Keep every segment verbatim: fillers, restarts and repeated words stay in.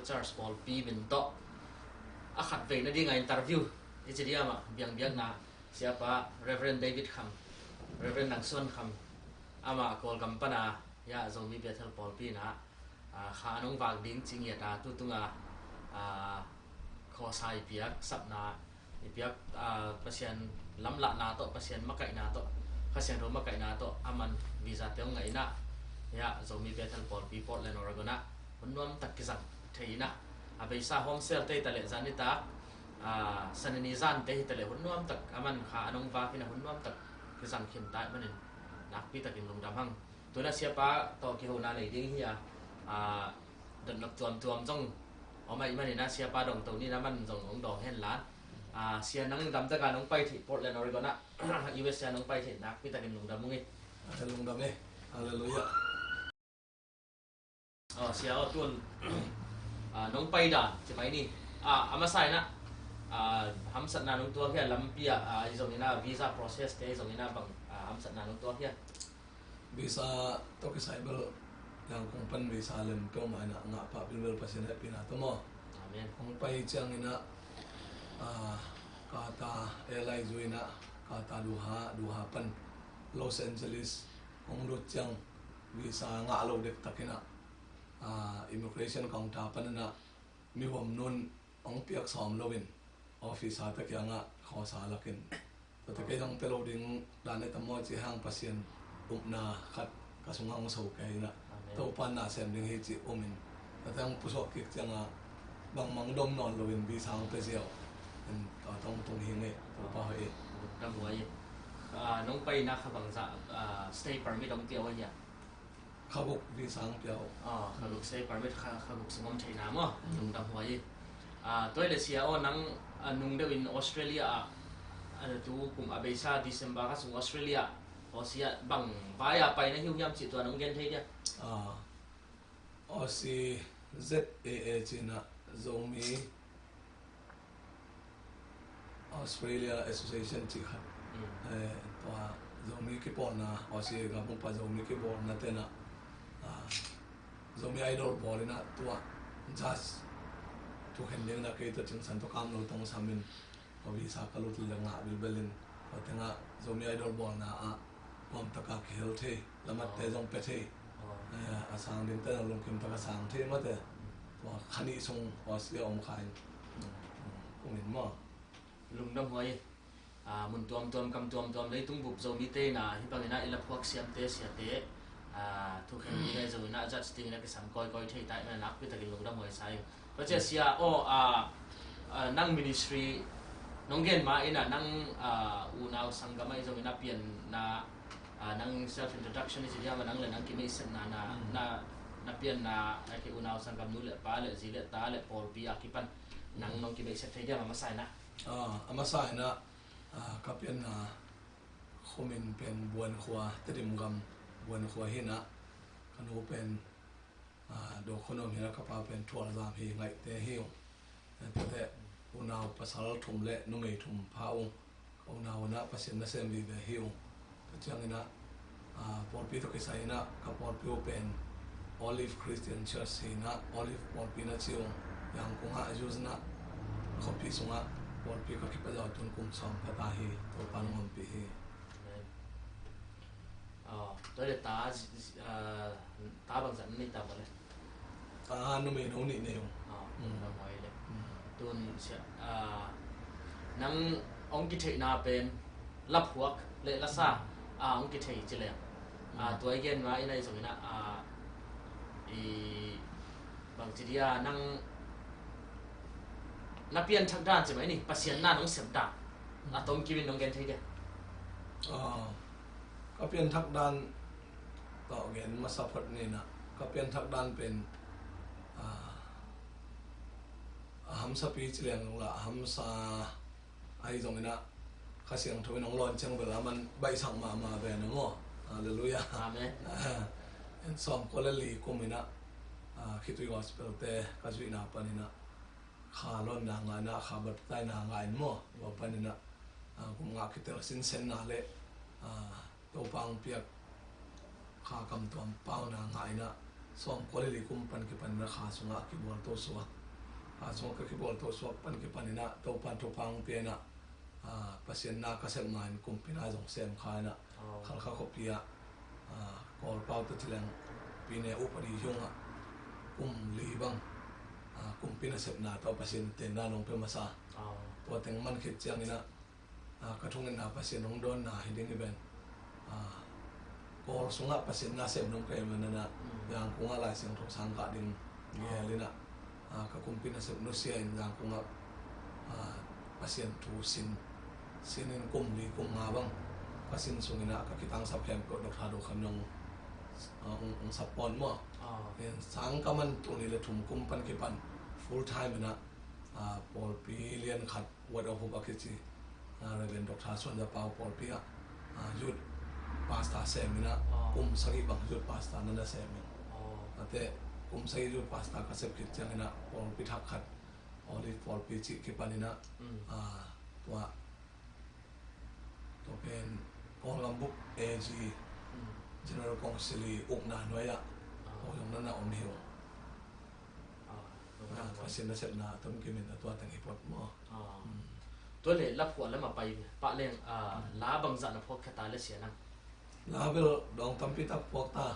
Church pawlpi min tawh a khat vei nadinga interview i ci diam ah biakpiakna Siapa Reverend David Kham, Reverend Nangsuan Kham, amah Kawlgam pana, ya, Zomi Bethel pawlpi na, ah, kha a nong vak ding ci ngiat a, tutunga, ah, khawsa i piak, sapna i piak, ah, Pasian lamlahna tawh, Pasian makaihna tawh, Kha Siangtho makaihna tawh, aman visa te hong ngaihna, ya, Zomi Bethel pawlpi Portland, Oregon ah hun nuam tak kizang thei ina, a beisa home cell te hi ta leh zan nitak, ah, sanini zan te hi ta leh hun nuam tak, aman kha a nong vak ina hun nuam tak kizang khin tai manin nakpi takin lungdam hang. Tuna Siapa tawh kihona nei ding hi a, ah, dotnop tuamtuam zong om ahih manin a Siapa dongto ni na man zong hong dawng hen la. Ah, Sia nang damdaka nong pai theih Portland, Oregon ah U S A nong pai theih nakpi takin lungdam ung i. Lungdam e. Halleluiah. Aw, Sia aw, tun, ah, nong pai dan ci mai ni. Ah, a masa ina, ah, hamsatna nong tuak hia, lampi ah, ah, i zong ina visa process te i zong ina bang, ah, hamsatna nong tuak hia? Visa tawh kisai bel Yangon pan visa lem peuhmah ina ngah pah bilbel Pasian hehpihna tawh maw. Amen. Hong pai ciang ina, ah, Qatar Airlines zui ina, Qatar Doha, Doha pan Los Angeles hong lut ciang visa ngah lo dektak ina, ah, immigration counter pan ina mi huam nun hong piak sawm loin officer te kiangah khawsa lakin, tua te kei zong pia lo ding dan e ta maw ci hang Pasian upna khat ka sungah hong so kei ina. Amen. Topa na sem ding hi ci umin, tua te hong pusuak kik ciangah bangmang dom nawn loin visa hong pia ziau in, tua tawh hong tung hi ngei. Topa hoih e. Dam huai e. Ah, nong pai ina kha bangzah, ah, stay permit hong pia uh hia? Kha guk visa hong pia uh. Ah, kha guk stay permit, kha, kha guk sung om theihna maw. Mm. Lungdam huai i. Ah, tua i le Sia aw, nang, ah, nung deuh in Australia ah, ah, tu kum a beisa December kha sung Australia, Aussie ah bang vai a pai na hi uh hiam cih tua nong gen thei dia? Ah, Aussie Z A A ci ina Zomi Australia Association cih khat. Mm. Eh, tua Zomi kipawlna, Aussie gam upa Zomi kipawlna te na, ah, Zomi Idol bawl ina tua judge thukhen ding ina kei tua Cing San tawh kam lo tong samin, tua visa ka lut le ngah bilbel in, tua tengah Zomi Idol bawlna ah nuam taka kihel thei, lamatte zong pia thei. Oh. Eh, a sang dingte zong lungkim taka sang thei mate. Tua kha nih sung Aussie a om kha in. Mm, mm, kum in maw. Lungdam huai. Ah, mun tuamtuam, kam tuamtuam, leitung bup Zomite ina hih bangin a i laphuak siamte, siate, ah, thukhen ding a i zong ina judge ding ina kisam kawikawi thei ta i, nakpi takin lungdam huai sa ing. Tua ciang Sia aw, ah, ah, nang ministry nong gen ma ina nang, ah, unau sanggam ah i zong ina pianna, ah, nang self introduction i ci diam a, nang le nang kimeihsetna na, mm, na, na pianna, ah, ki unau sanggam nu le pa le zi le ta le pawlpi a kipan nang, mm, nong kimeihset thei diam a masa ina? Ah, a masa ina, ah, ka pianna khuamin pen Buankhua, Tedim gam Buankhua hi ina, ka nu pen, ah, Dawkhuanawm hi ina, ka pa pen Thualzam hi, Ngaihte hi ung. Tuate unau pasal thum le numei thum pha ung. Ka unau ina Pasian nasem vive hi ung. Tua ciang ina, ah, pawlpi tawh kisai ina ka pawlpi uh pen Olive Christian Church hi ina, Olive pawlpi na ci ung. Yangon ah, Arizona khuapi sungah pawlpi ka kipia zaw tun kum sawm pha ta hi. Topa hong ompih hi. Amen. Ah, tua le ta, ah, ta bangzah na nei ta bang le? Ta numei no nih nei ung. Ah, mm, bang huai le. Mm. Tun Sia, ah, nang hong kitheihna pen laphuak le lasa, ah, hong kithei ci le. Ah, mm, tua i gen ma ina i zong ina, ah, i bang ci dia nang na pianthak dan ci mai ni, Pasian na nong sep dan a tom kimin nong gen thei dia? Ah, ka pianthak dan tawh gen masa phot ni ina, ka pianthak dan pen, ah, a hamsapi ci leng la, a hamsa ahi zong ina Kha Siangtho in hong lawn ciang bel a man baihsak mahmah ve na maw. Halleluiah. Amen. En sawmkua le li kum ina, ah, khitui gospel te ka zuihna pan ina kha lawnna ngah ina, kha baptizena ngah in maw. Tua pan ina, ah, kum nga kitel sinsenna le, ah, Topa hong piak kha kamtuam pauna ngah ina, sawmkua le li kum pan kipan ina kha sungah a kibual to suak. A sung ka kibawl to suak pan kipan inah Topan thupha hong pia inah, a, Pasian na ka sem ma in kumpi na zong sem kha inah, Khalkha khuapi ah, a, Kawlpau tawh ci leng Pine upadi hiungah kum li bang, a, kumpi nasepna tawh Pasian tenna nong pia masa. Tua teng man khit ciang inah, a, ka thungetna Pasian hong dawnna hi ding hi ven. A, Kawl sungah Pasian na sem nong pia man inah, Yangon ah Lai Siangtho sang kah ding gel inah, a, ka kumpi nasep nusia in Yangon ah, a, Pasian thu sin, sin in kum li kum nga bang ka sin sung inah ka kitangsap khempeuh Doctor Do Kham nong, a, hong, hong support maw. Sang ka man tul nih le thum kum pan kipan full time inah, a, pawlpi lian khat Word of Hope a kici, a, Reverend Doctor Suan Za Pau pawlpi ah, a, youth pastor sem inah, kum sagih bang youth pastor na na sem in. Ate kum sagih youth pastor ka sep khit ciang inah pawlpi thak khat, Olive pawlpi cih kipan inah, a, tua, tua pen Kawlgam bup A G, General Council i ukna nuai ah, Kawlgam na na om hi uh. Pasian nasepna a tom kimin a tua teng hi pot maw. Tua le laphuah lam a pai pah leng, a, la bangzah na phuak kha ta le sia nang? La bel dawng tampi tak phuak ta.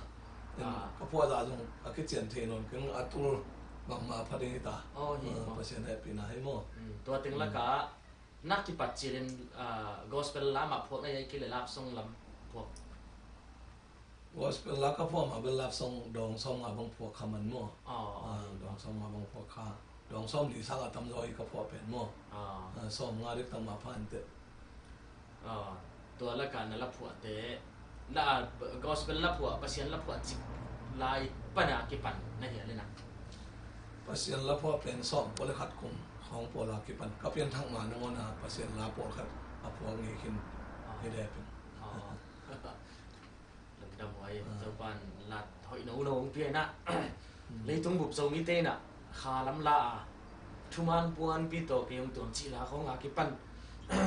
Ka phuah zah zong a kician thei nawn keng, a tul bangmah a pha ding hi ta. Pasian hehpihna hi maw. Tua teng lakah na kipat cilin, a, gospel lam a phuak na hi a, kei le love song lam phuak? Gospel la ka phuah mah bel love song dawng sawm nga bang phuak kha man maw. Dawng sawm nga bang phuak kha. Dawng sawm li sang a tamzaw hi ka phuah pen maw. Sawm nga dek tang mah pha inteh. Tua lakah na laphuahte, la, gospel laphuah, Pasian laphuah cik lai pana kipan na hi a le nang? Pasian laphuah pen sawm pawlkhat kum khawng pawl a kipan ka pianthak ma nangawn a Pasian la pawlkhat a phuak ngei khin hi le pen. Lamdam huai, Topan la hoih no lo hong pia inah. Leitung bup Zomite inah kha lam la a thuman puanpi tawh kei hong tuam cih la khawng a kipan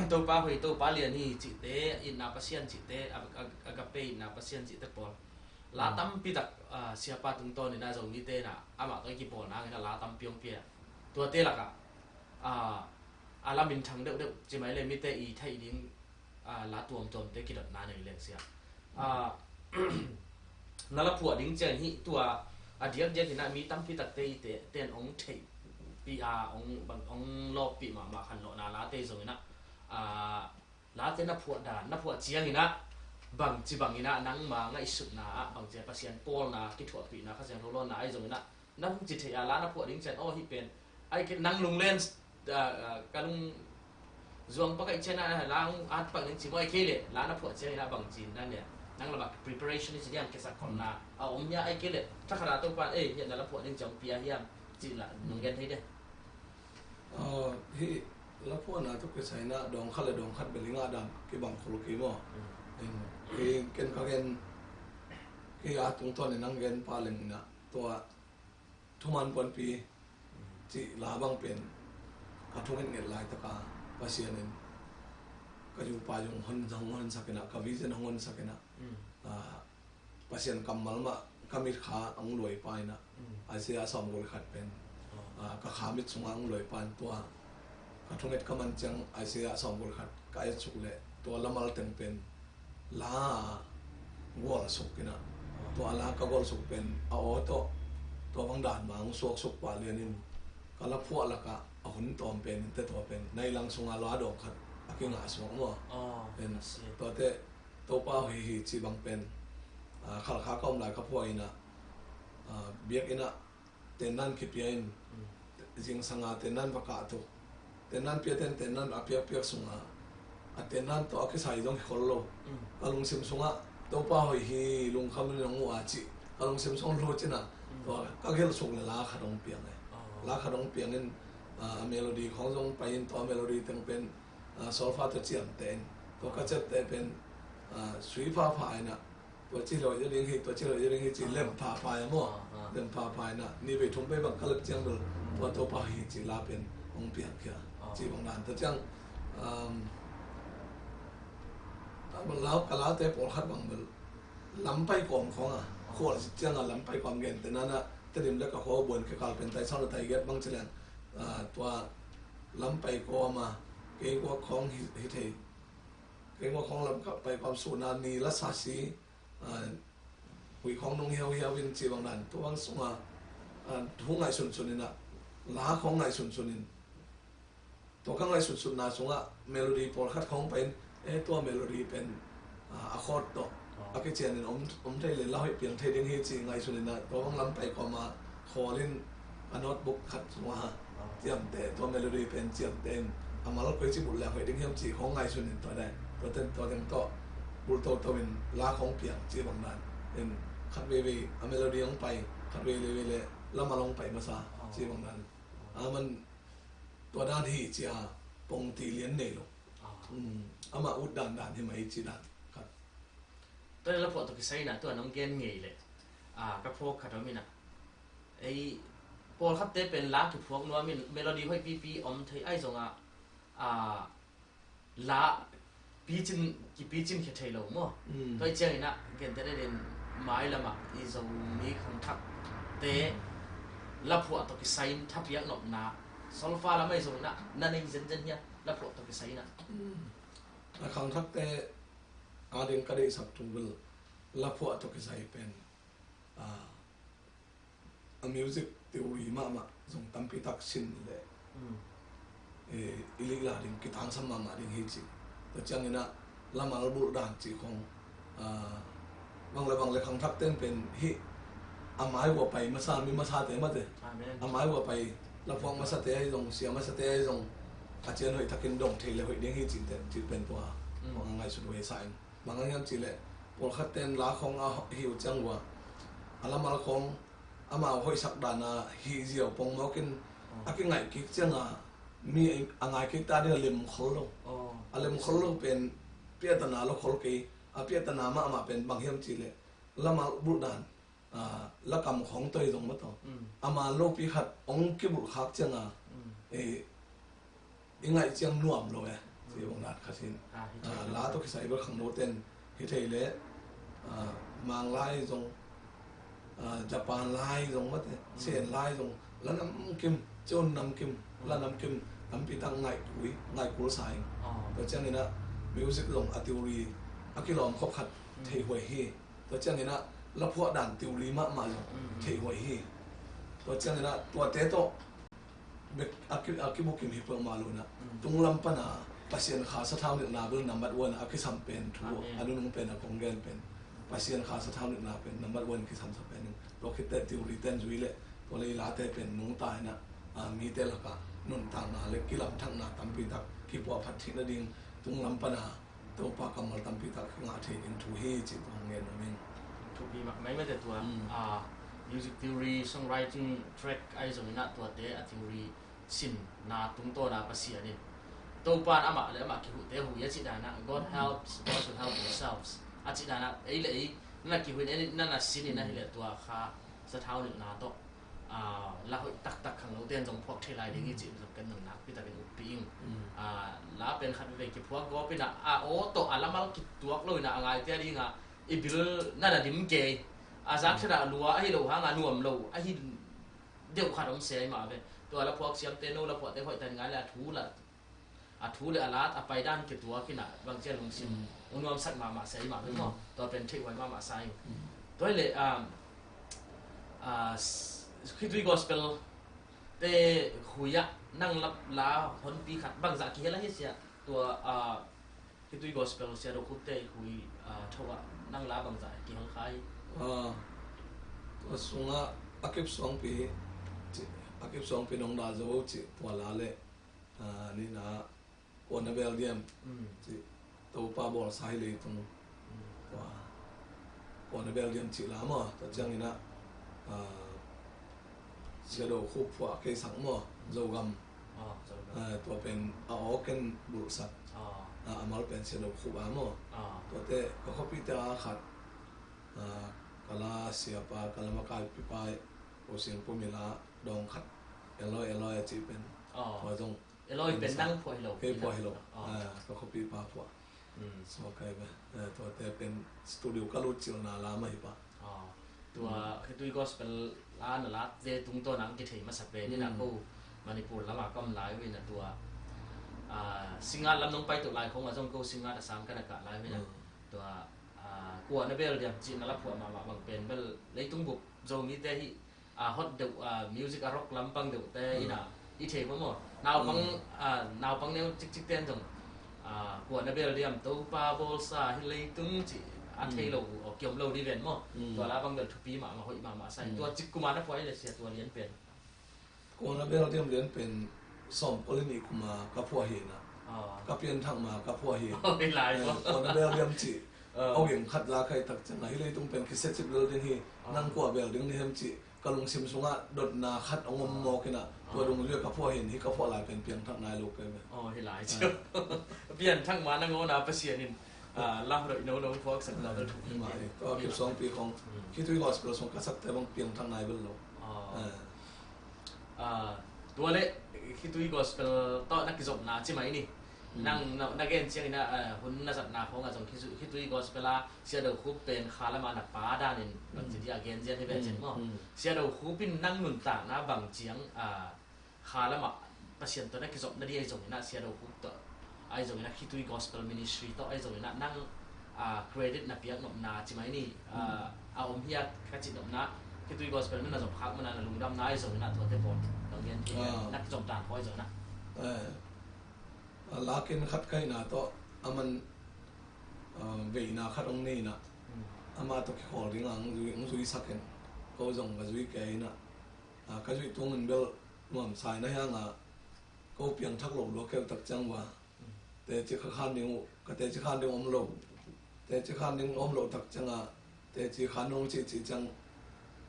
Topa hoih, Topa lian hi cihte, itna Pasian cihte, a, a, agape itna Pasian cihte pawl la tampi tak, a, siapa tungtawn inah Zomite inah amah tawh i kipawlna inah la tampi hong pia. Tuate lakah, a, a la minthang deuhdeuh ci mai le mite i theih ding, a, la tuamtuamte kidotna nei leng sia. A, na laphuah ding ciang hih tua a diakdiak inah mi tampi takte i te, ten hong theihpih a, hong, bang, hong lawppih mahmah khanlawhna late zong inah, a, late na phuah dan, na phuah ciang inah bangci bang inah nangma ngaihsutna ah bangci a Pasian pawlna, kithuahpihna, Kha Siangtho lawnna ahi zong inah na hong ci theih a, la na phuah ding ciang aw hih pen ai kei nang lunglen, a, a, ka lung zuang pakaih ciang a la hong at pak ning ci maw, ai kei le la na phuah ciang inah bangci in na nia, nang lamah preparation i ci diam, kisak khawmna a om hia, ai kei le thakhat a Topan ei hia na laphuah ding ciang pia hiam cih la nong gen thei dia? Hih laphuahna tawh kisai inah dawng khat le dawng khat bel i ngah dan kibang khol kei maw. Kei ken ka gen, kei a tungtawn in nang gen pah leng inah tua thuman puanpi cih la bang pen ka thungetnget laitaka Pasian in ka yupa yung hon, hong honsak inah, ka vision hong honsak inah, a, Pasian kammal mah ka mitkha a hong luaipa inah, Isaiah sawmguk le khat pen, a, ka kha mit sungah a hong luaipa in tua ka thunget ka man ciang Isaiah sawmguk le khat ka et suk leh tua lamal teng pen la gualsuk inah, tua la ka gualsuk pen a aw tawh tua bang dan mah hong suaksuk pah lianin ka laphuah lakah a hun tawm pen in te tua pen nai lang sungah la dawng khat a kingah suak maw. Pen tuate Topa hoih hi cih bang pen, a, Khalkha ka om lai ka phuah inah, a, biakinn ah tennan kipia in, zingsanga tennan va kah tuk. Tennan piaten tennan a piakpiak sungah a tennan tawh a kisai zong hi khol lo. Ka lungsim sungah Topa hoih hi, lungkham in hong uh a cih ka lungsim sung lut inah, tua ka gelh suk le la khat hong piang e. La khat hong piang in, a, a melody khawng zong pai in tua melody teng pen, a, solfa tawh ciamteh in, tua ka ciamteh pen, a, sui phapha inah, tua ci lo ding hi, tua ci lo ding hi ci lem phapha inah maw. Lem phapha inah ni vei thum vei bang ka lep ciang bel tua Topa hi ci la pen hong piang khia. Ci bang dan ta ciang, um, a bang lau ka laute pawlkhat bang bel lampai kawm khawng a khual ciang a lampai kawm gen te nana Tedim le ka khua buan kikal pen tai sau le tai giat bang ci leng Ah, tua lam pai kawm a, kei guak khawng hi, hi thei. Kei guak khawng lam ka pai kawm suna ni la sa si, ah, hui khawng nung hiau hiau in ci bang dan. Tua bang sunga, ah, thu ngaihsun sun in a, la khawng ngaihsun sun in. Tua ka ngaihsutsutna sungah melody pawlkhat khawng pai in, eh, tua melody pen, ah, a chord tawh a kician in om, om thei le la hoih piang thei ding hi ci ngaihsun in a, tua bang lam pai kawm a khawl in a notebook khat sungah ciamteh, tua melody pen ciamteh in a mal koi ci bulh leng hoih ding hiam ci khawng ngaihsun in tua dai, tua teng, tua teng tawh bulh toto in la khawng piang ci bang dan in khat veivei a melody hong pai, khat veivei le la mal hong pai masa ci bang dan. A man tua dan hi cia pongti lian nei lo. Ah. Um, ama ut dan dan hi mai ci dan khat. Tua la phuah tawh kisai na tua nong gen ngei le. Ah, ka phuak khat om ina. Ei, pawlkhatte pen la kiphuak nuam in melody hoih pipi om thei ai zonga, ah, la picin, kipicin khia thei lo maw? Mm. Tua i ciangin ah, genteh in mai lamah i Zomi khangthakte la phuah tawh kisai in thapiak nopna, solfa lamah i zongin ah, na nei zenzen hia, la phuah tawh kisai in ah. Mm. A khangthakte a ding ka deihsak thu bel la phuah tawh kisai pen, ah, a music theory mahmah zong tampi tak sin le, eh, i lihla ding kitangsam mahmah ding hi ci. Tua ciangin ah la mal bulh dan ci khong, ah, bang le bang le khangthak ten pen hi a mai ua pai masa mi masate mate. Amen. A mai ua pai la phuak masate ahi zong, sia masate ahi zong, a cian hoih takin dong thei le hoih ding hi ci ten, ci pen tua. Mm. Khong a ngaihsut huai sa in. Bang hang hiam cih leh, pawlkhat ten la khawng a hi uh ciang uh a, a lamal khawng amau hoihsak dan a hih ziau pongmawk in a kingaih kik ciang a, mi a ngai kik ta ding a lem khol lo. A lem khol lo pen piahtana lo khol kei, a piahtana mahmah pen bang hiam cih leh, lamal bulh dan, a, lakam khawng toi zong mataw. A man lopi khat hong kibulh khak ciang a, eh, i ngaih ciang nuam lo e. Ci bang dan khat hin. Ah, la tawh kisai bel khangno ten hi thei leh, ah, Mang lai zong, ah, Japan lai zong mate, Sen lai zong, la namkim, Cun namkim, la namkim tampi tak ngaih kul, ngaih kul sa in. Tua ciangin ah music zong a theory a kilawm khop khat thei huai hi. Tua ciangin ah la phuah dan theory mahmah zong thei huai hi. Tua ciangin ah tuate tawh bek a ki, a kibukim hi peuhmah lo in ah, tunglam pan a Pasian kha sathau nilhna bel nambat one a kisam pen thu a nunung pen a kong gen pen Pasian kha sathau nilhna pen nambat one kisam sa pen in, tua khit teh theory ten zui leh tua lei late pen nungta in ah, a, mite lakah nuntakna le kilamthakna tampi tak kipuahphat theih nading tunglam pan a Topa kammal tampi tak ngah thei ding thu hi ci tua hong ngen nuam ing. Thupi mahmah mate tua. Mm. Ah, music theory, songwriting, track ahi zongin ah tuate a theory sinna tungtawn a Pasian in Topa in amah le amah kihuhte hui a cih dan a, God helps those who help themselves a cih dan a, ei le ei na kihuh in, ei na na sin in ahih leh tua kha sathau nilhna tawh, ah, la hoih taktak khangno ten zong phuak thei lai ding hi cih zong ken nang nakpi takin ukpih ing. Mm. Ah, la pen khat veve kiphuak gawp in ah, a aw tawh a lamal kituak lo in ah, a ngaite a ding ah i bil na na dim kei. A zak thei a lua ahi lo hang a nuam lo ahi deuh khat om se ahi mah ve. Tua la phuak siamte no la phuahte hoih tan ngai le a thu la, a thu le a lat a pai dan kituak in ah bangci a lungsim hong nuamsak mahmah se ahi mah ve maw. Tua pen theih huai mahmah sa ing. Tua hi leh, um, ah, s-, khitui gospel te hui ah nang la, la honpi khat bangzah kihel ahi sia. Tua, ah, Khitui gospel Sia Do Khup te hui, ah, tho ah nang la bangzah kihel kha hi? Ah, tua sungah a kip suangpi, ci, a kip suangpi nong da zo ci, tua la le, ah, nina, Kua Na Bel Diam, ci, Topa bawlsa hi leitung, tua, Kua Na Bel Diam ci la maw, tua ciangin ah, ah, Sia Do Khup phuah kei sak maw, Zogam. Ah, tua pen a aw ken bulhsak. Ah, a mal pen Sia Do Khup a maw. Tuate ka khuapite a khat, ah, ka la siapa, ka la makaipipa, Pu Siang Pu Mila dawng khat, Eloi, Eloi a cih pen. Tua zong Eloi pen nang phuah hi lo. Kei phuah hi lo. Ah, ka khuapipa phuah. Mm. So kai ba, eh, tuate pen studio ka lut cilna la mah hi pah. Ah, tua khitui gospel la na late tungtawn ah kithei masa pen in ah ko, Manipur lamah ka om lai uh in a tua, ah, Singngat lam nong pai tuh lai khong a zong ko Singngat a sang ka na kah lai uh in a tua, ah, kua na bel diam cih na la phuah mahmah bang pen bel leitung bup Zomite hi, ah, hot deuh, ah, music a rock lampang deuhte in a i thei pah maw? Naupang, ah, naupang neu cikcik ten zong, ah, kua na bel diam Topa bawlsa hi leitung cih a thei lo uh, kiom lo di ven maw? Tua la bang bel thupi mahmah, hoih mahmah sa in. Tua cik kuma na phuah hi le sia tua lian pen? Kua na bel diam lian pen sawmkua le nih kuma ka phuah hi na. Ka pianthak ma ka phuah hi. Kua na bel diam cih oging khat la ka hih tak ciang a hi leitung pen kisia cip lel ding hi. Nang kua bel ding ni hiam cih ka lungsim sungah dotna khat hong om mawk in a tua dungzui a ka phuah hi in hi ka phuah lai pen piangthak nai lo ka hi ve. Aw, hi lai cia. Pianthak ma na ngawna Pasian in, ah, la roih nono phuaksak na bel thuk hi. Tua Kipsuangpi khong Khitui Gospel sung ka sakte bang piangthak nai bel lo. Ah, tua le Khitui Gospel tawh na kizopna ci mai ni. Nang na, na gen ciangin a, ah, hun na zatna khawng a zong Khitui, Khitui Gospel a Sia Do Khup pen kha lama na pa danin bang ci di a gen zian hi ve cin maw? Sia Do Khup in nang nuntakna bang ciang, ah, kha lama Pasian tawh na kizopna di ahi zongin a Sia Do Khup tawh ahi zongin a Khitui Gospel Ministry tawh ahi zongin a nang, ah, credit na piak nopna ci mai ni, ah, a om hi a ka cih nopna Khitui Gospel na na zop khak mana na lungdamna ahi zongin a tuate pawl nong gen thei na kizop dan khawi zongin a. Eh, a lakin khat ka hihna tawh a man, ah, veina khat hong nei in a ama tawh kikhawl ding a hong zui, hong zuisak in ko zong ka zui kei in a, ah, ka zuih tungin bel nuamsa in a hiang a ko piangthak lo lua keu tak ciang ua. Teci kha khan ding uh, ka teci khan ding om lo. Teci khan ding om lo tak ciang a, teci khan ding cihcih ciang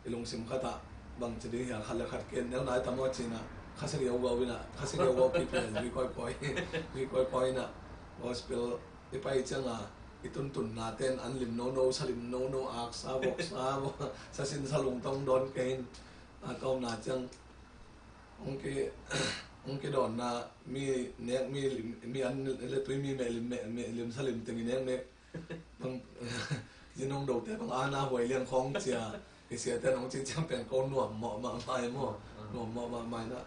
i lungsim khat ah bang ci ding hia khat le khat ken nel nai tam aw cin a, kha si liau gau in a, kha si liau gau pipi a zui kawikawi, zui kawikawi in a, gospel i pai ciang a, i tuntunna ten an lim nono, sa lim nono, aksa, voksa, sa sin sa lungtong dawn kei in, a tawmna ciang hong ki, hong kidawnna mi nek mi lim, mi an le tui mi meh lim, meh, meh lim sa lim teng i nek nek. Bang, zinong dote bang ana huai liang khawng cia, i siate nong ci ciang pen ko nuam mawh mahmah i maw. Nuam mawh mahmah i na.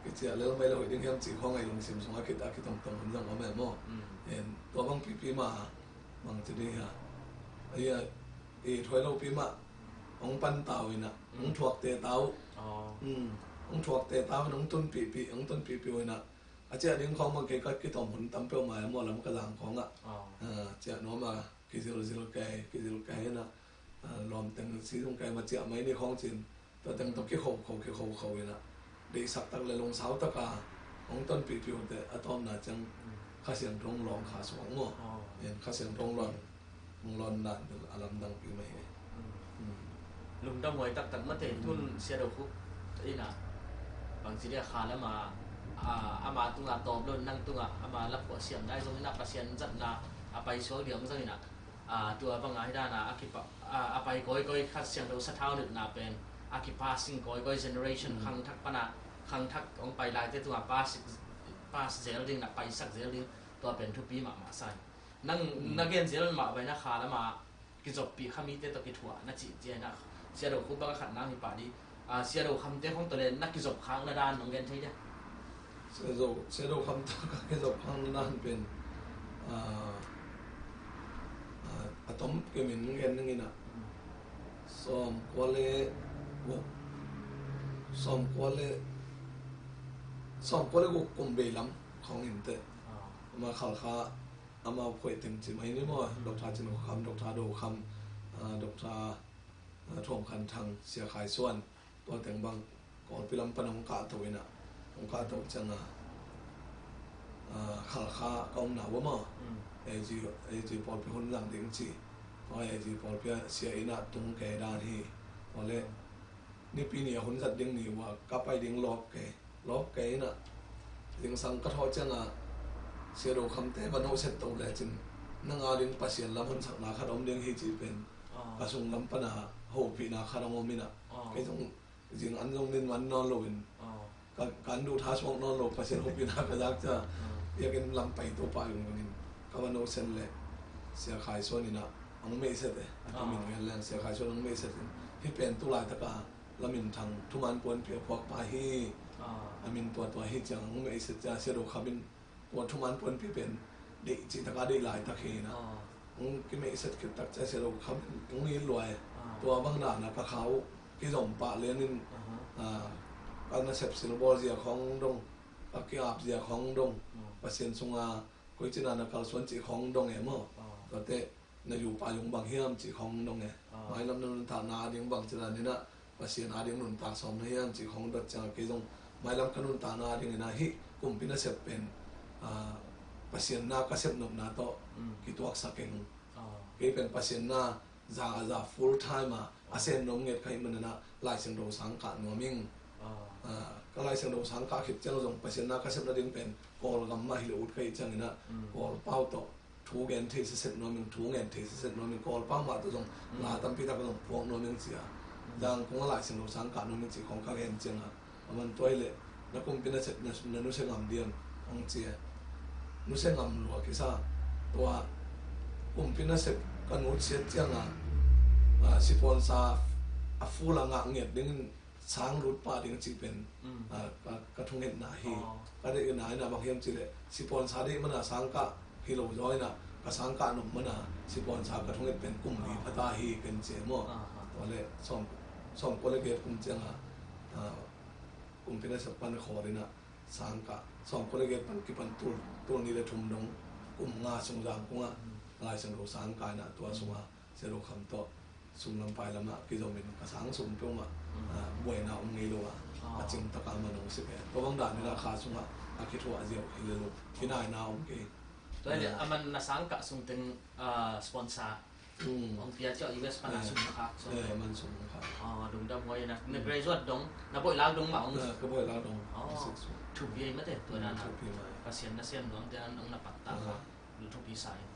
I cia lel mai lo hoih ding hiam ci khawng a i lungsim sungah a kitomtom hun zang om e maw. En, tua bang pipi mah bang ci ding hia. Ai a, i thuai lo pi mah hong pan tau in a, hong thuakte tau. Hong thuakte tau in hong tunpihpih, hong tunpihpih uh in a. A ciah ding khawng bang kei ka kitawm hun tam peuhmah e maw, lam ka zang khawngah. Ah, ciah nuam a, kizilzil kei, kizil kei in a, ah, lawmteng si zong kei ma ciah mai ni khawng cin. Tua teng tawh kikhokho, kikhokho in a, deihsak tak le lungsau taka hong tonpihpih uh teh a tawpna ciang Kha Siangtho hong lawng kha suak maw. En Kha Siangtho hong lawng, hong lawng dan a lamdang pi mai hi. Lungdam huai taktak mate. Tun Sia Do Khup in a, bangci dia kha lama, a, ama tunga tawp lo nang tunga ama la phuah siam dai zong in a, Pasian zatna a pai suak diam zong in a, a, tua banga hi dana a kipa, a, a pai kawikawi Kha Siangtho sathau nilhna pen a kipassing kawikawi generation khangthak pana, khangthak hong pai laite tunga pass, pass zel ding na, paisak zel ding, tua pen thupi mahmah sa hi. Nang na gen zel mah bai na kha lama kizoppih kha mite tawh kithuah na cih ciangin a, Sia Do Khup bang a khat nang hi pah dih. A, Sia Do Khamte khong tawh le na kizop khak na dan nong gen thei dia? Sia Do, Sia Do Khamte ka kizop khak na dan pen, a, a, a tom kemin gen ning in a. Sawmkua le guk, sawmkua le, sawmkua le guk kum bei lam khong in teh. Ama Khalkha, ama phuaih teng ci mai ni maw, Doctor Cin Kho Kham, Doctor Do Kham, a, Doctor, a, Thuam Khan Thang, Sia Khai Suan, tua teng bang Kawlpi lam pan hong kahto in a, hong kahto ciang a, a, Khalkha ka omna uh maw, AG, AG pawlpi hun zang ding ci, tua AG pawlpi ah sia in a tung kei dan hi, tua le, Nipi ni a hun zat ding ni uh a ka pai ding lawp kei, lawp kei in a, zingsang ka thawh ciang a, Sia Do Khamte va nohset to lecin, nang a ding Pasian lam honsakna khat om ding hi ci pen, ka sung lam pana hopihna khat hong om in a, kei zong zing an zong nin man nawn lo in, ka, kan duh tha suak nawn lo, Pasian hopihna ka zak cia, biakinn lam pai to pah zong zong in, ka va nohset le, Sia Khai Suan in a, hong meihset e, a tumin ngen leng Sia Khai Suan hong meihset in, hih pen tu laitaka, Lamin Thang thuman puanpi a phuak pa hi, A min tuatua hi ciang hong meihset ciang Sia Do Kham in tua thuman puanpi pen deih cih taka deih laitak hi na. Hong kimeihset khit tak ciang Sia Do Kham in hong it luai. Tua bang dana ka kha uh kizom pah lianin ka nasep silbawl zia khawng dong, ka ki-ap zia khawng dong, Pasian sunga koici na na kalsuan cih khawng dong e maw. Tuate na yupa yung bang hiam cih khawng dong e. Mailam na nuntakna ading bang ci dan inah Pasian ading nuntak sawm na hiam cih khawng dot ciang kei zong mailam ka nuntakna ading inah hih kumpi nasep pen Pasian na ka sep nopna tawh kituaksak eng. Kei pen Pasian na za a za full time a a sem nuam nget ka hih manana Laisiangtho sang kah nuam ing. Ka Laisiangtho sang kah khit ciang zong Pasian na ka sep nading pen Kawlgam mah hi lo ut ka hih ciang inah Kawlpau tawh thu gen thei sisep nuam ing, thu ngen thei sisep nuam ing, Kawlpau mah tawh zong la tampi tak zong puak nuam ing cia. Zangkong a Laisiangtho sang kah nuam ing cih khawng ka gen ciangah a man tua hileh na kumpi nasep na nusia ngam diam hong cia. Nusia ngam lua kisa. Tua kumpi nasep ka nutsiat cianga sipuansa a full a ngah ngiat dingin sang lut pah ding cih pen ka thungetna hi. Ka deihna ina bang hiam cihleh sipuansa deih mana sang kah hi lo zaw ina ka sang kah nop mana sipuansa ka thunget pen kum li phata hi ken cia maw. Tuale sawm sawmkua le giat kum cianga kumpi nasep pan khawl inah sang kah sawmkua le giat pan kipan tul tul ni le thum dong kum nga sung Zangkong ah Laisiangtho sang kah inah tua sungah Sia Do Kham tawh sum lam pai lamah kizomin ka sang sum peuhmah buaina om ngei lo ah a cimtaka man hong si ve. Tua bang dan inah kha sungah a kithuah ziau hi le lo kinaina om kei. Tua hileh a man na sang kah sung teng sponsor hong pia ciah U S pana sum na khak sawm. Man sum na khak. Lungdam huai na na graduate dong na boih lak dong mah hong. Ka boih lak dong. Thupi ei mate tua dan a Pasian na siam nuam te an hong na patta kha. Thupi sa in.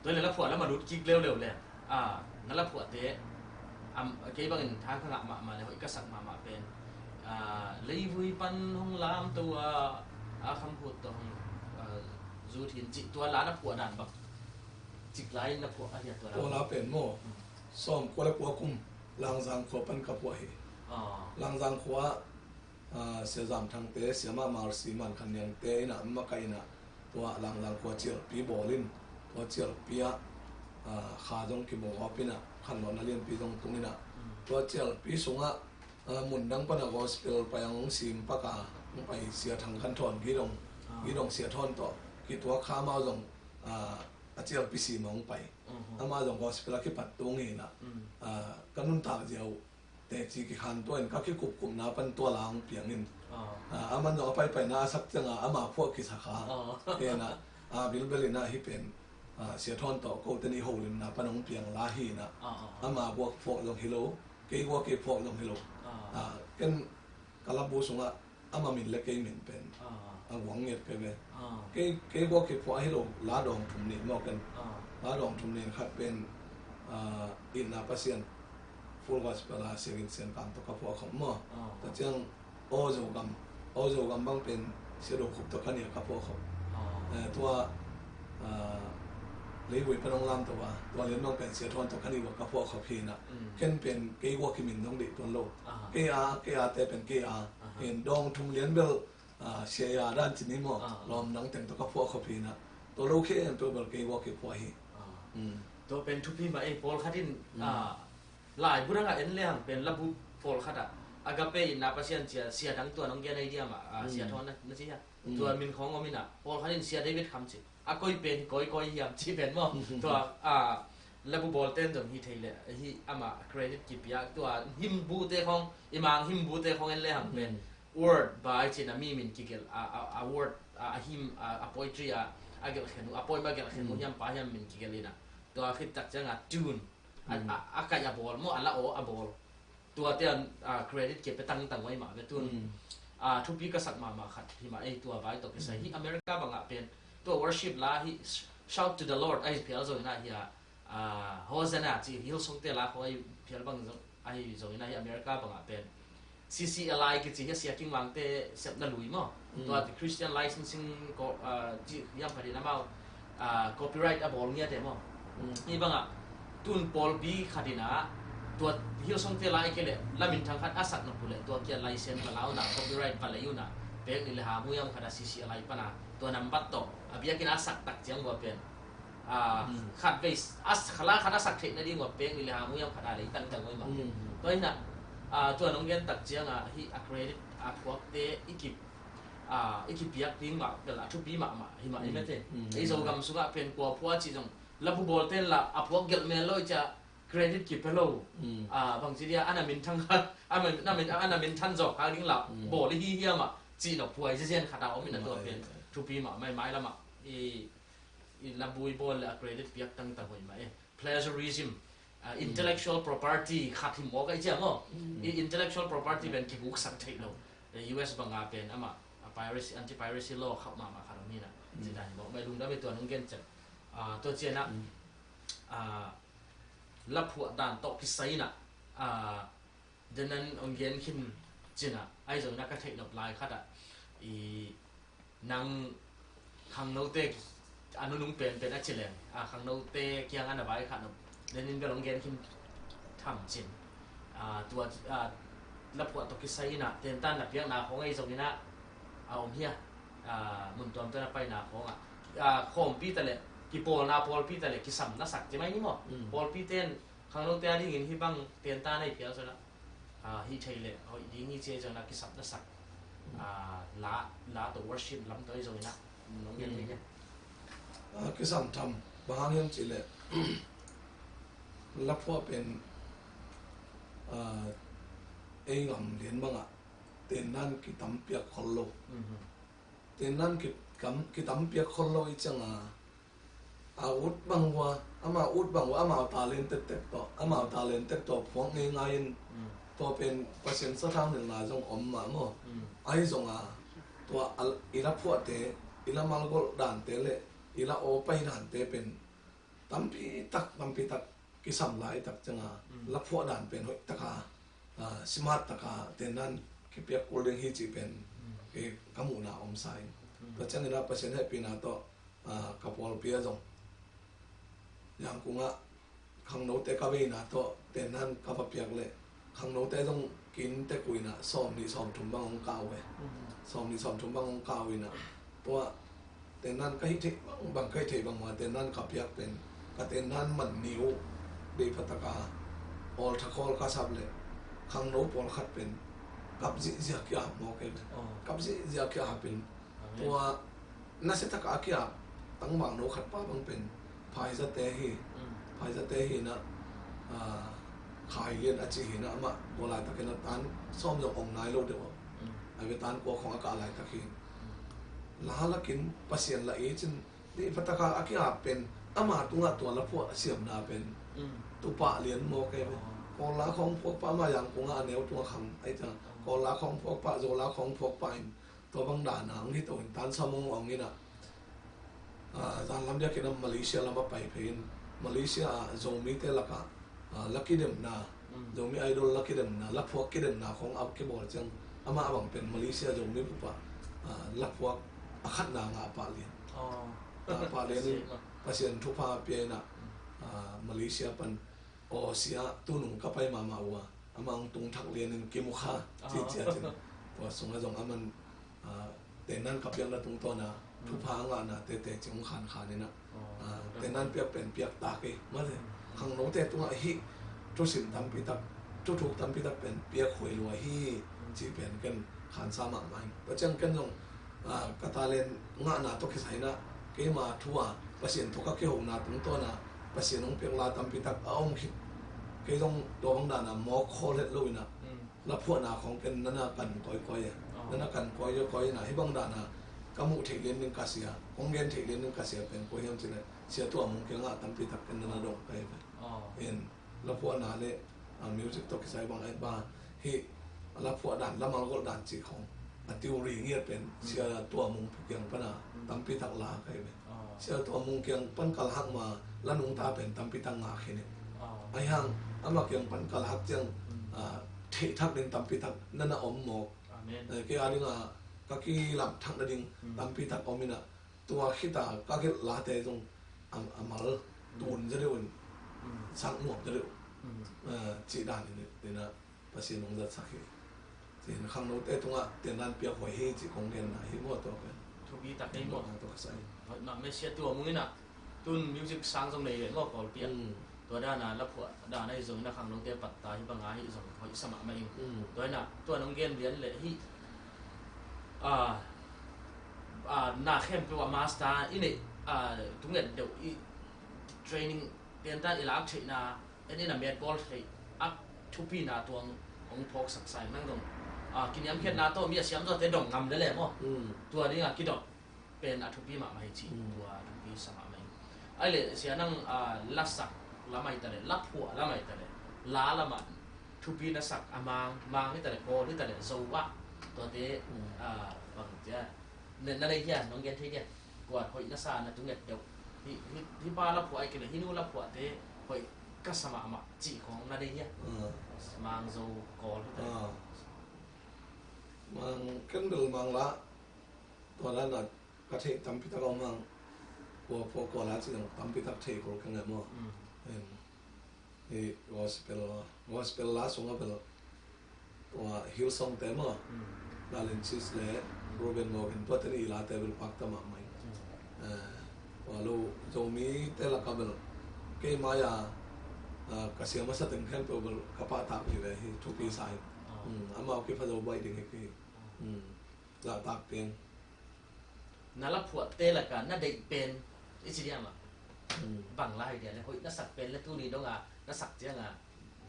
Tua hileh la phuah lam a lut kik leuleu le na la phuahte kei bangin tha ka ngah mahmah le hoih ka sak mahmah pen leivui pan hong lamto a a khamkhut tawh hong zut hin cih tua la na phuah dan bang. Ciklai na phuah a hia tua la. Tua la pen maw sawmkua le kua kum Langzang khua pan ka phuah hi. Langzang khua ah Sia Zam Thangte, Sia Mah Marsi, Man Khan Niangte inah makaih inah tua Langzang khua cialpi bawl in tua cialpi ah kha zong kibawlgawp inah khanlawhna lianpi zong tung inah tua cialpi sungah mundang pana gospel pai ang hong sim paka hong pai Sia Thang Khan Thawn gidong gidong Sia Thawn tawh kituak kha amau zong a cialpi sim hong pai. Amah zong gospel a kipat tung inah ka nuntak ziau teci kikhan tua in ka kikupkupna pan tua la hong piang in. Aman zong a paipaina a sak cianga ama phuah kisa kha. Inah a bilbel inah hi pen Sia Thawn tawh kote nih holimna pan hong piang la hi inah ama guak phuak zong hi lo. Kei guak kei phuak zong hi lo. Ken ka labu sungah ama min le kei min pen a guang ngiat kei ve. Kei kei guak kei phuah hi lo la dawng thum nih maw ken. La dawng thum nih khat pen itna Pasian Full Gospel a Sia Gin Sian Kam tawh ka phuah khop maw. Tua ciang aw Zogam aw Zogam bang pen Sia Do Khup tawh ka nih a ka phuah khop. Tua leivui pan hong lam tawh a tua lian bang pen Sia Thawn tawh ka nih a ka phuah khop hi inah. Ken pen kei guak hi min dong deih tuan lo. Kei a kei a te pen kei a hin dawng thum lian bel sia ya dan ci ni maw. Lawm dang teng tawh ka phuah khop hi inah tua lo khe en peuh bel kei guak kei phuah hi. Tua pen thupi mah ei pawlkhat in laibu dangah en lehang pen labu pawlkhatah Agape itna Pasian cia sia dang tua nong gen a idiamah Sia Thawn na ci hia. Tua min khawng om inah pawlkhat in Sia David Kham ci a koi pen hi kawikawi hiam ci pen maw. Tua labu bawlten zong hi thei leh hi amah credit kipiak tua hymn bute khawng i mang hymn bute khawng en lehang pen word by cina mi min kigelh a word a hymn a poetry a a gelhkhen uh a poem a gelhkhen uh hiam pa hiam min kigelh inah tua khit tak cianga tune a kaih a bawl maw a la aw a bawl. Tuate an credit ke pe tangtang uh ahi mah ve tun. Thupi ka sak mahmah khat hi mah ei tua vai tawh kisai hi America bangah pen tua worship la hi Shout to the Lord ahi phial zong inah hi a Hosanna ci Hillsong te la khaw ahi phial bang zong ahi zong inah hi America bangah pen C C L I kici hi a Sia King Wang te sepna lui maw. Tua Christian Licensing ko ci hiam khat in amau copyright a bawl ngiat e maw. Hi bangah tun pawlpi khat inah Tua Hillsong te lai kei leh la minthang khat a sak nop uh leh tua kia license va la uh na, copyright va lei uh na, pek nih le ha muiam khat a sisi a lai pan a tua nambat tawh a biakinn a sak tak ciang uh a pen, ah, khat vei a, khala khat a sak theih nading uh a pek nih le ha muiam khat a lei tangtang uh hi mah. Tua hi na, ah, tua nong gen tak ciang a hih a credit a phuakte i ki, ah, i kipiak ding mah bel a thupi mahmah hi mah i mate. Ei Zogam sungah pen kua phua cih zong labu bawlte in la a phuak gelh mel lo i cia credit kipia lo. Ah, bangci dia ana minthang kha, ana min, ana min, ana minthan zawk kha ding la bawl i hi hiam ah cih lo phuai ziazian khat a om in a tua pen thupi mah mai mai lamah i, i labu i bawl le a credit piak tangtang hoih mah e. Plagiarism, ah, intellectual property khat hi mawk a i cia maw? I intellectual property pen kiguksak theih lo. U S banga pen amah a piracy, anti piracy law khauh mahmah khat om hi na. Ci dan hi mawk mai lungdam i tua nong gen ciang. Ah, tua ciang a, ah, laphuah dan tawh kisai in ah, ah, denan ong gen khin cin ah, ahi zongin ah ka theih nop lai khat ah i nang khangnote a nunung penpen a ci leng, ah, khangnote kiang a na vaikhak nop denin bel ong gen khin tham cin. Ah, tua, ah, laphuah tawh kisai in ah tentan na piakna khawng ahi zongin ah a om hi a, ah, mun tuamtuam a paina khawng ah, ah, khawmpi ta leh kipawlna pawlpi ta leh kisam na sak ci mai ni maw? Pawlpi ten khangnote a dingin hih bang tentan a i phial zongin ah, ah, hih thei leh hoih ding hi ci ahi zongin ah kisam na sak, ah, la, la tawh worship lam tawh ahi zongin ah nong gen thei hiam? Ah, kisam tham, bang hang hiam cih leh laphuah pen, ah, ei gam lian bangah tennan kitam piak khol lo. Tennan ki, kam, kitam piak khol lo i ciang a, a ut bang ua, amau ut bang ua, amau talent tektek tawh, amau talent tek tawh phuak ngeingai in, tua pen Pasian sathau nilhna zong om mah maw? Ahi zong a, tua a, i laphuahte, i lamalgolh dante le i la aw pai dante pen tampi tak, tampi tak kisam lai tak ciang a, laphuah dan pen hoih taka, ah, smart taka tennan kipiak kul ding hi cih pen, eh, ka muhna om sa in. Tua ciangin ah Pasian hehpihna tawh, ah, ka pawlpi ah zong Yangon ah khangnote ka veina tawh tennan ka va piak leh khangnote zong kin tek uh in ah sawm nih sawm thum bang hong kah uh e. Sawm nih sawm thum bang hong kah uh in ah tua tennan ka hih theih bang, bang ka hih theih bang mah tennan ka piak pen ka tennan man ni uh deih pha taka awltha khawl ka sap leh khangno pawlkhat pen kap zihziah ki-ap mawk e. Kap zihziah ki-ap in tua nasia taka a ki-ap tangvang no khat pa bang pen phaizate hi. Phaizate hi in ah, ah, Khai Lian a ci hi in ah amah tua laitakin a tan sawm zong ong nai lo deuh a, a ve tan kua khong a kah laitak hi. La lakin Pasian la i cin deih pha taka a ki-ap pen ama tungah tua laphuah siamna pen tupah lian mawk e ve. Kawl la khawng phuak pah, amah Yangon ah a neu tungah khang ahi ta, Kawl la khawng phuak pah, Zo la khawng phuak pah in tua bang dana hong hi to in tan sawm hong ong in ah, ah, zan lam diakin ah Malaysia lam a pai phei in Malaysia ah Zomite lakah, ah, la kidemna, Zomi Idol la kidemna, laphuak kidemna khawng a kibawl ciang amah bang pen Malaysia Zomi bup ah, ah, laphuak a khatna ngah pah lian. Ngah pah lian in Pasian thupha pia in ah, ah, Malaysia pan Aw sia, tunung ka pai mahmah uh a, amah hong tung thak lianin kimu kha, ci ciat in. Tua sungah zong aman, ah, tennan ka piakna tungtawn a thupha a ngahna tete cing hong khankhan in ah, ah, tennan piak pen piak tak hi mate. Khangnote tungah hih thusim tampi tak, thuthuk tampi tak pen piak huai lua hi, ci pen ken khansa mahmah hi. Tua ciang ken zong, ah, ka talent ngahna tawh kisai in ah keima thu a Pasian tawh ka kihona tungtawn a Pasian hong piak la tampi tak a om khit. Kei zong tua bang dan a mawk khawl het lo in ah laphuahna khawng ken nana kan kawikawi a, nana kan kawikawi in ah hih bang dan a ka muh theih lian ding ka sia, kong gen theih lian ding ka sia pen kua hiam cih leh Sia Tua Mung kiangah tampi tak ken nana dong ka hi ve. In laphuahna le, ah, music tawh kisai bang ai ba hih a laphuah dan, lamalgolh dan cih khawng a theory ngiat pen Sia Tua Mung kiang pana tampi tak la ka hi ve. Sia Tua Mung kiang pan ka lahak ma la nungta pen tampi tak ngah khin hi. Ahi hang amah kiang pan ka lahak ciang, ah, theih thak ding tampi tak nana om mawk. Eh, kei a dingah ka kilam thak nading tampi tak om in ah tua khita ka gelh late zong a, a mal tun zaw deuh in, sang nuam zaw deuh. Ah, cih dan in, in ah Pasian hong zatsak hi. Cih in khangnote tungah tendan piak hoih hi cih kong genna hi maw, tua pen. Thupi tak hi maw? Ah, tua ka sa hi. Hoih mahmah, Messiah tua mung in ah, tun music sang zong nei ve maw, Kawlpi ah. Mm. Tua dan a laphuah dan ahi zongin ah khangnote patta hi bang a hi zong hoih sa mahmah ing. Mm. Tua in ah tua nong gen lian leh hih, ah, ah, na khempeuh ah master i neih, ah, tunget deuh i training pianta i lak theihna, en in a met bawl theih a thupina tuang hong phawksak sa ing. Nang dong, ah, kiniamkhiatna tawh mi a siam zawte dong ngam lele maw? Mm. Tua ding a kidop pen a thupi mahmah hi ci. Mm. Tua a thupi sa mahmah hi. Ai le sia nang, ah, lasak lam ahi ta le, laphuah lam ahi ta le, la lamah thupi na sak a mang, mang hi ta le, Kawl hi ta le, Zo ah, tuate, mm, ah, bang cia, na, na nei hia, nong gen thei dia? Kua hoih na sa, na tunget deuh? Hi, hi, hi pa laphuah ahi kei le, hi nu laphuahte hoih ka sa mahmah cih khawng na nei hia? Ah. Mang, Zo, Kawl hi ta le. Ah. Mang, ken bel Mang la, tua dan a ka theih tampi tak a om hang. Kua, kua, kua la cih tampi tak theih kul ka ngei maw. Mm. Em. Hi gospel, gospel la sungah bel tua Hillsong te maw. Mm. Lalen Chis le Reuben Morgan, tuate nih i late bel pakta mahmah ing. Mm. Eh, tua lo Zomi te lakah bel kei mai-a, ah, ka siam masa teng khempeuh bel ka pahtak hi ve hi, thupi sa hi. Ah. Mm, amau kipha zo baih ding hi kei. Ah. Mm. Zahtak teng. Na laphuahte lakah na deih pen i ci diam ah. Hmm. Bang la hi dia le, hoih na sak pen le tuni dong a na sak ciang a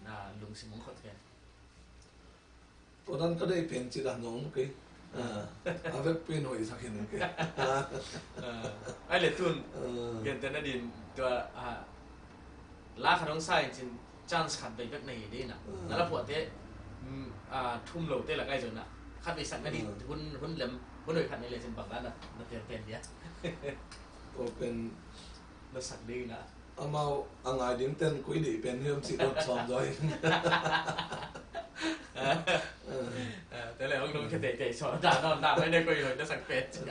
na lungsim hong khot pen? Tua dan ka deih pen ci dan zong om kei. Ah, a vekpi in hoih sak hi ning kei. Ah, ai le tun, ah, gentehna din tua, ah, la khat hong sa in cin chance khat vei bek na hi ding in ah. Mm. Na laphuahte, mm, ah, thum lote lakah i zong in ah khat vei sak na ding, mm, hun, hun lem, hun hoih khat nei le cin bang dan na, na tel pen dia? Tua pen na sak ding in ah. Amau a ngai ding ten koi deih pen hiam cih dot sawm zaw hi. Ah, te le hong lungkhia teitei sawm dan, dan, dan, mai ne koi hoih na sak pen ci.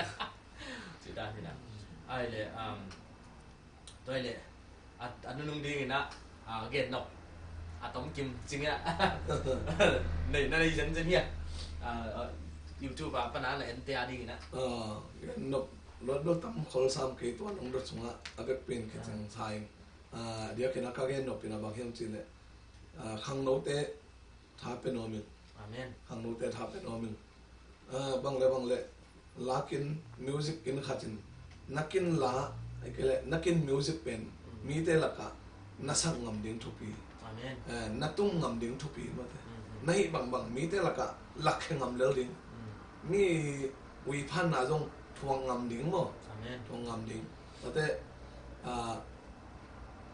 Ci dan hi in ah. Ai le, um, Tua hi leh, a, a nunung dingin ah, a, gen nop a tomkim cing ah. Nei, na nei zenzen hia? A, a, YouTube ah pan a na ente a dingin ah. A, gen nop luat bel tam khol sam kei, tua nong dot sungah a vekpi in kicing sa ing. A, diakin ah ka gen nop in ah bang hiam cih leh, a, khangnote tha pe nuam ing. Amen. Khangnote tha pe nuam ing. Ah, bang le bang le, la kin, music kin khat in, na kin la, ahih kei leh na kin music pen, mm, mite lakah na sak ngam ding thupi. Amen. Eh, na tum ngam ding thupi mate. Mm, mm. Na hih bangbang mite lakah lakkhe ngam lel ding. Mm. Mi uiphanna zong thuak ngam ding maw. Amen. Thuak ngam ding. Tua teh, ah,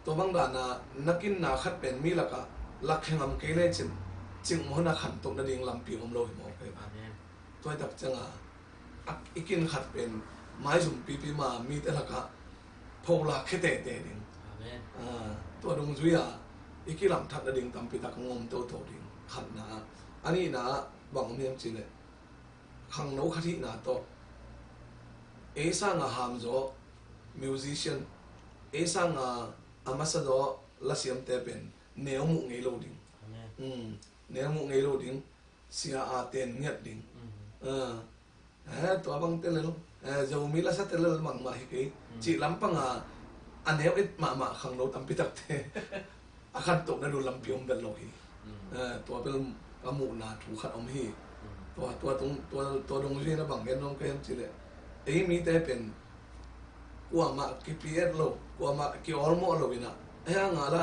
tua bang dan a na kinna khat pen mi lakah lakkhe ngam kei lecin, cingmawhna khantoh nading lampi om lo hi mawk hi. Amen. Tua hi tak ciangin, a, i kin khat pen maizum pipi ma mite lakah pholak khe tete ding. Amen. Ah, tua dungzui a i kilamthat nading tampi tak hong om toto ding. Khatna ah. A nihna ah bang om hiam cih leh, khangno khat hihna tawh, ei sanga hamzaw musician, ei sanga a masa zaw lasiamte pen neu muh ngei lo ding. Amen. Mm, neu muh ngei lo ding, sia a ten ngiat ding. Mm. Ah, eh, tua bang telel, eh, Zomi lasa telel bangmah hi kei. Mm. Cih lampang a, a neu et mahmah khangno tampi takte a khantoh nading lampi om bel lo hi. Mm. Eh, tua bel ka muhna thu khat om hi. Mm. Tua, tua tung, tua, tua dungzui in ah bang gen nuam ka hiam cih leh, ei mite pen kuamah kipi et lo, kuamah kiawlmawh lo in ah, ei a ngala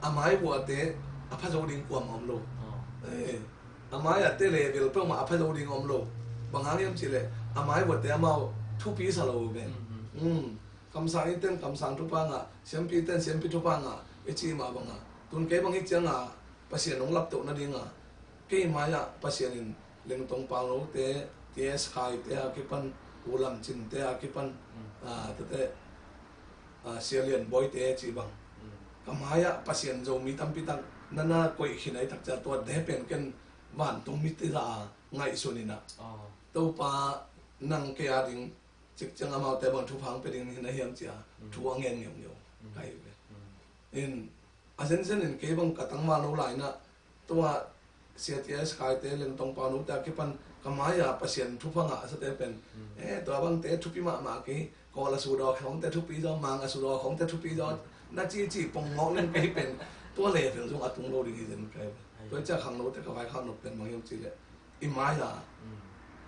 a mai vuate a pha zo ding kuamah om lo. Oh. Eh, a mai ah te level peuhmah a pha zo ding om lo. Bang hang hiam cih leh, a mai vuate amau thupi sa lo ve. Mm, mm. Mm. Kamsang iten kamsang thupha ngah, siampi iten siampi thupha ngah, i cih mah bangin. Tun kei bang hi ciangin Pasian hong laptoh nadingin, kei mai-ah Pasian in Lengtong Pau Lo te, T S Khai te a kipan, U Lam Cin te a kipan, mm, ah, tete, ah, Sia Lian Bawi te cih bang. Mm. Ka mai-ah Pasian Zomi tampi tak na na koih khin ahih tak ciang tua deh pen ken vantung mite zah a ngaihsun in ah. Oh. Topa nang kei a ding cik ciang amaute bang thupha hong pia ding hi na hiam ci a, mm, thu a ngen ngeungeu, mm, ka hi ve. Mm. In, a zenzen in kei bang ka tangval lo lai-in ah, tua Sia T S Khai te, Lengtong Pau no te a kipan ka mai-a Pasian thupha ngahsate pen, eh, tua bangte thupi mahmah kei, Kawl a sudawk khawngte thupi zaw, Mang a sudawk khawngte thupi zaw, na cici pongmawk ning kei pen, tua level zong a tung lo ding hi zen kei. Tua ciang khangnote ka vaikhak nop pen bang hiam cihleh, i mai-a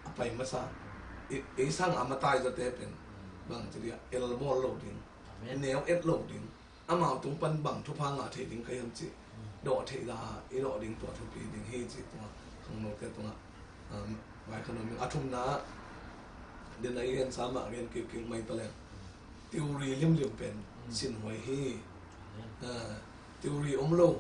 a pai masa, i, i sang a matai zawte pen, bang ci dih a, elmawl lo ding, neu et lo ding, amau tung pan bang thupha ngah thei ding ka hiam cih dawh theih la, i dawh ding tua thupi ding hi cih tungah, khangnote tungah, um, vaikhak nop ing. A thumna, den a i gensa mah gen kikkik mai ta leng, theory limlim pen sinhuai hi. Ah, theory om lo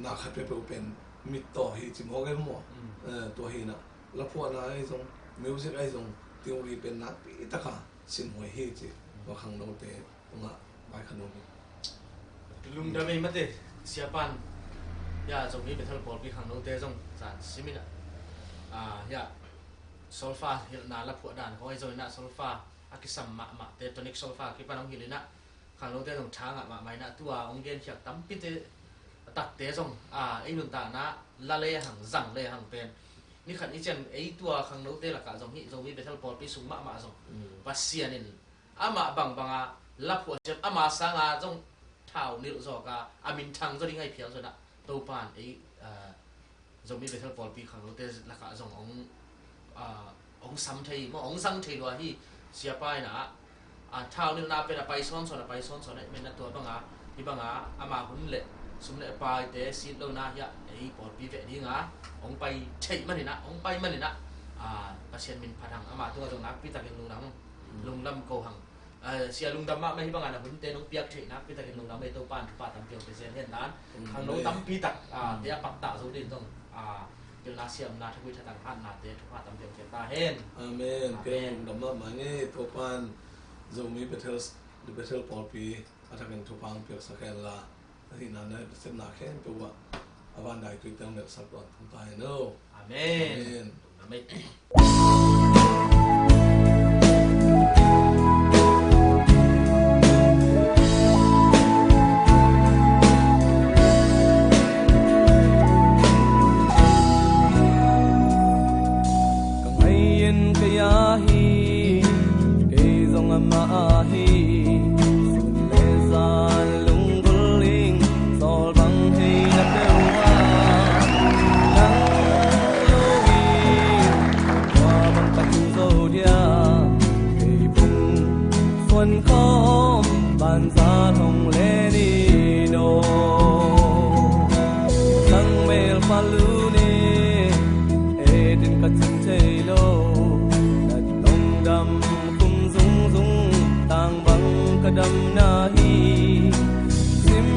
na khat peuhpeuh pen mittaw hi ci mawk e maw. Eh, tua hi-in ah, laphuahna ahi zong, music ahi zong, theory pen nakpi taka sinhuai hi ci, tua khangnote tungah vaikhak nop ing. Lungdam ei mate, siapan, ya, Zomi Bethel pawlpi khangnote zong zan simin ah, ah, ya, solfa hilhna laphuah dan khawng ahi zongin ah, solfa a kisam mahmahte, tonic solfa kipan hong hilhin ah, khangnote zong tha ngah mahmah in ah, tua hong genkhiat tampite, a takte zong, a, ei nuntakna la lehang, zang lehang pen, ni khat ni ciang ei tua khangnote lakah zong hih Zomi Bethel pawlpi sung mahmah zong Pasian in amah bangbanga laphuah siam, ama sanga zong thau nilh zawka a minthang zaw ding ahi phial zongin ah, Topan ei, a, Zomi Bethel pawlpi khangnote lakah zong hong, ah, hong sam thei maw, hong zang thei lua hi. Siapa in ah, ah, thau nilhna pen a pai sawnsawn, a pai sawnsawn ahih manin ah, tua banga, hih banga ama hun le sum le paite sit lohna hi-a, ei pawlpi veh dinga hong pai theih manin ah, hong pai manin ah, ah, Pasian min phat hang, ama tungah zong nakpi takin lungdam, lungdam ko hang. Ah, sia, lungdam mahmah, hih banga na hunte nong piak theih nakpi takin lungdam ei. Topan thupha tampi hong pia zel hen. Khangno tampi tak, ah, te a pakta zo ding zong, ah, pilna siamna, thagui thatang hatnate thupha tampi hong pia ta hen. Amen. Amen. Kei lungdam mahmah ngei, Topan Zomi Bethel, Bethel pawlpi a thakin thupha hong piaksak hen la, a hihna, na sepna khempeuh ah a van daitui teng melsak tuan tung ta hen o. Amen. Amen. Amen. Ka ngai in kei a hi, kei zong amah a hi. Sun le zan lunggulh ing, sawl bang hei na peuh a, nang lo hi. Tua bang ka thu zo dia, kei phung suan khawm banza thong le ni no. Sang mel pha lu ni, e din ka cin thei lo. Nat longdam kum zungzung, tang bang ka damna hi. Sim